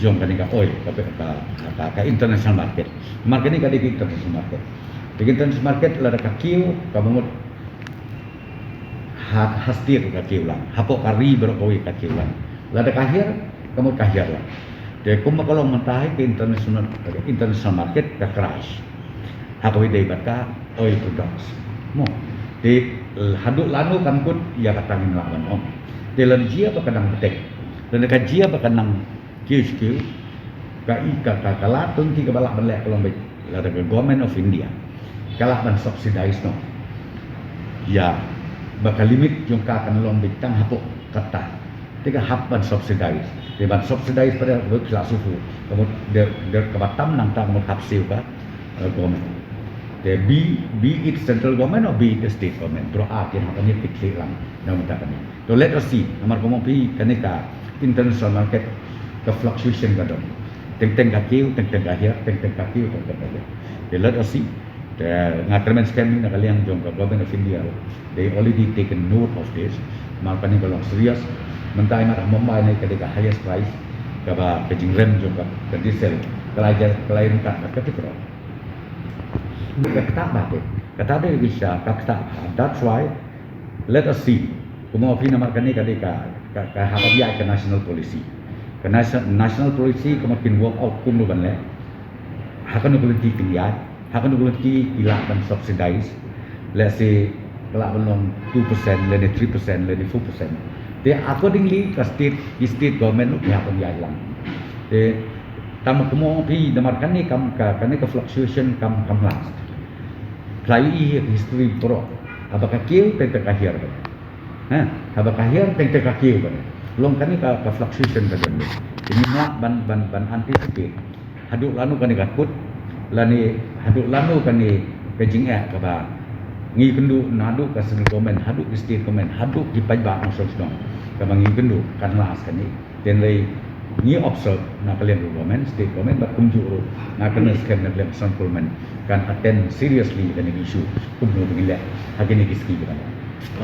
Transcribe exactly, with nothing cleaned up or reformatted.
jong kane ka oil, ka, ka, ka, ka international market. Mar kane ka dei ka international market. Dei ka international market, lada ka kiew, ka mut ha, ha state ka kiew lang. Hapoh ka ri baroh kawei ka kiew lang. Lada ka hiar, ka mut ka hiar lang. Te kumba ka long mynta hi ka international, international market ka crash. Ha kawei dei bad ka oil products. Mo. Te haduh lano kan kut ïa kata ngim lah ban ong. Te lada jia ba ka nang bteng. Lada ka jia ba ka nang kiew kiew, ka i ka, ka, ka lad tang ki kaba lah ban leh ka long beit, lada ka Government of India ka lah ban subsidize noh. Ïa, ba ka limit jong ka kan long beit tang hapoh kata. Te ka hap ban subsidize. Te ban subsidize pat de phi lah shu phuh. Ka mut de, de kaba tam nangta ka mut hap siew ka, eh, government. Te be, be it central government or be it the state government. Baroh ar kin hap ban ïa kit lang na mynta kane. To let us see, namar kumno phi kane ka international market ka fluctuation ka don. Teng teng ka kiew, teng teng ka hiar, teng teng ka kiew, teng teng ka hiar. Te let us see. Te nga kyrmen skhem na ka liang jong ka Government of India, they already taken note of this. Namar kane ka long serious. Mynta i mat ha Mumbai ne ka dei ka highest price kaba ka jingrem jong ka, ka diesel ka la ïa, ka la ïa ryngkat bad ka petrol. Ka ktah bha te, ka ktah bha te, ka ktah bha. That's why let us see. Kumno phi namar kane ka dei ka, ka, ka hap ban ïaid ka national policy. Ka nation-, national policy kumno kin work out kumno ban leh. Ha kano ka lynti kin ïaid, ha kano ka lynti ki lah ban subsidize. Let's say ka lah ban long two percent, lane three percent, lane four percent. Te accordingly ka state, ki state government ruh ki hap ban ïaid lang. Te tang kumno phi namar kane kam ka, kane ka fluctuation kam, kam last. Phi la ïohi history baroh. Haba ka kiew teng teng ka hiar beit. Ha, haba ka hiar teng teng ka kiew beit. Long kane ka, ka fluctuation ka don. Te ngim lah ban, ban, ban anticipate. Haduh lano kane ka kut, lane haduh lano kane ka jingeh kaba ngi kynduh naduh ka central government, haduh ka state government, haduh ki paidbah nongshong shnong. Kaba ngi kynduh kan last kane. Te hynrei ngi observe na ka liang ka government, state government, bad kumjuh ruh nga kyrmen skhem na ka liang ka central government kan attend seriously kane ka issue. Kumno ban leh ha kine ki sngi kiba